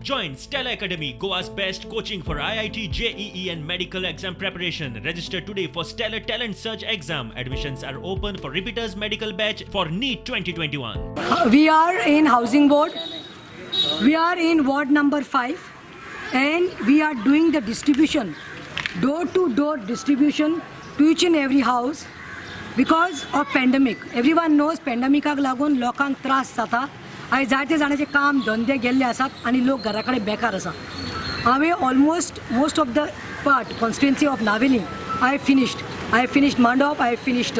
Join Stella Academy, Goa's best coaching for IIT, JEE, and medical exam preparation. Register today for Stellar Talent Search exam. Admissions are open for repeaters medical batch for NEET 2021. We are in housing board. We are in ward number 5 and we are doing the distribution, door to door distribution to each and every house because of pandemic. Everyone knows pandemicाक लागून लोकांक त्रास जाता आनी जायते जाणांचे काम धंदे गेल्ले आसात आनी लोक घरा कडेन बेकार आसा. हांवें almost most of the part constituency of Navelim I finished. I finished Mandop, I finished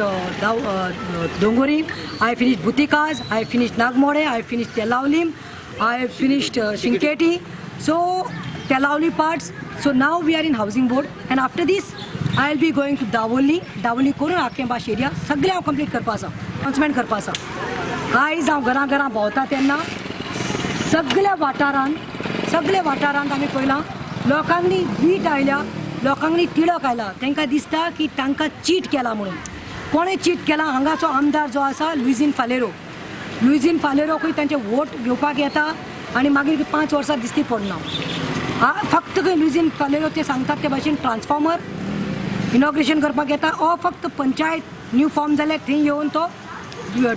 Dongori, I finished Butticaz, I finished Nagmode, I finished Telaulim, I finished Shinqiti. So Telaulim parts. So now we are in housing board and after this I will be going to Dabolim. Dabolim करून आखें बाश area सगळें हांव complete करपा आसा, announcement करपा आसा. आयज हांव घरां घरां भोंवता तेन्ना सगळ्या वाठारांत आमी पळयलां, लोकांनी वीट आयल्या, लोकांनी तिडक आयला. तांकां दिसता की तांकां चीट केला म्हणून. कोणें चीट केला? हांगाचो आमदार जो आसा लुइझीन फालेरो. लुइझीन फालेरोकूय तांचे वोट घेवपाक येता आनी मागीर 5 वर्सां दिसती पडना. फक्त खंय लुइझीन फालेरो ते सांगतात ते भाशेन ट्रान्सफॉर्मर इनॉग्रेशन करपाक येता ओ फक्त पंचायत न्यू फॉर्म जाल्यार थंय येवन तो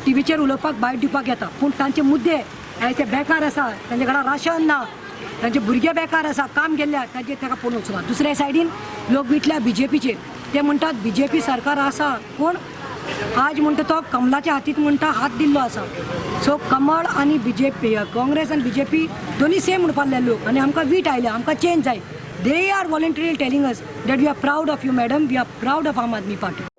टिवीचेर उलोवपाक, बायट दिवपाक येता. पूण तांचे मुद्दे आयज ते बेकार आसा, तांचे घरा राशन ना, तांचे भुरगे बेकार आसा, काम गेल्ल्या तांचेर ताका पळोवन वचना. दुसऱ्या सायडीन लोक विटल्या बीजेपीचेर. ते म्हणटात बीजेपी सरकार आसा, पूण आज म्हणटा तो कमलाच्या हातीत म्हणटा हात दिल्लो आसा. सो कमळ आनी बीजेपी, काँग्रेस आनी बीजेपी दोनी सेम म्हणपाक लागले लोक आनी आमकां वीट आयल्या, आमकां चेंज जाय. They are voluntarily telling us that we are proud of you, madam, we are proud of Aam Aadmi Party.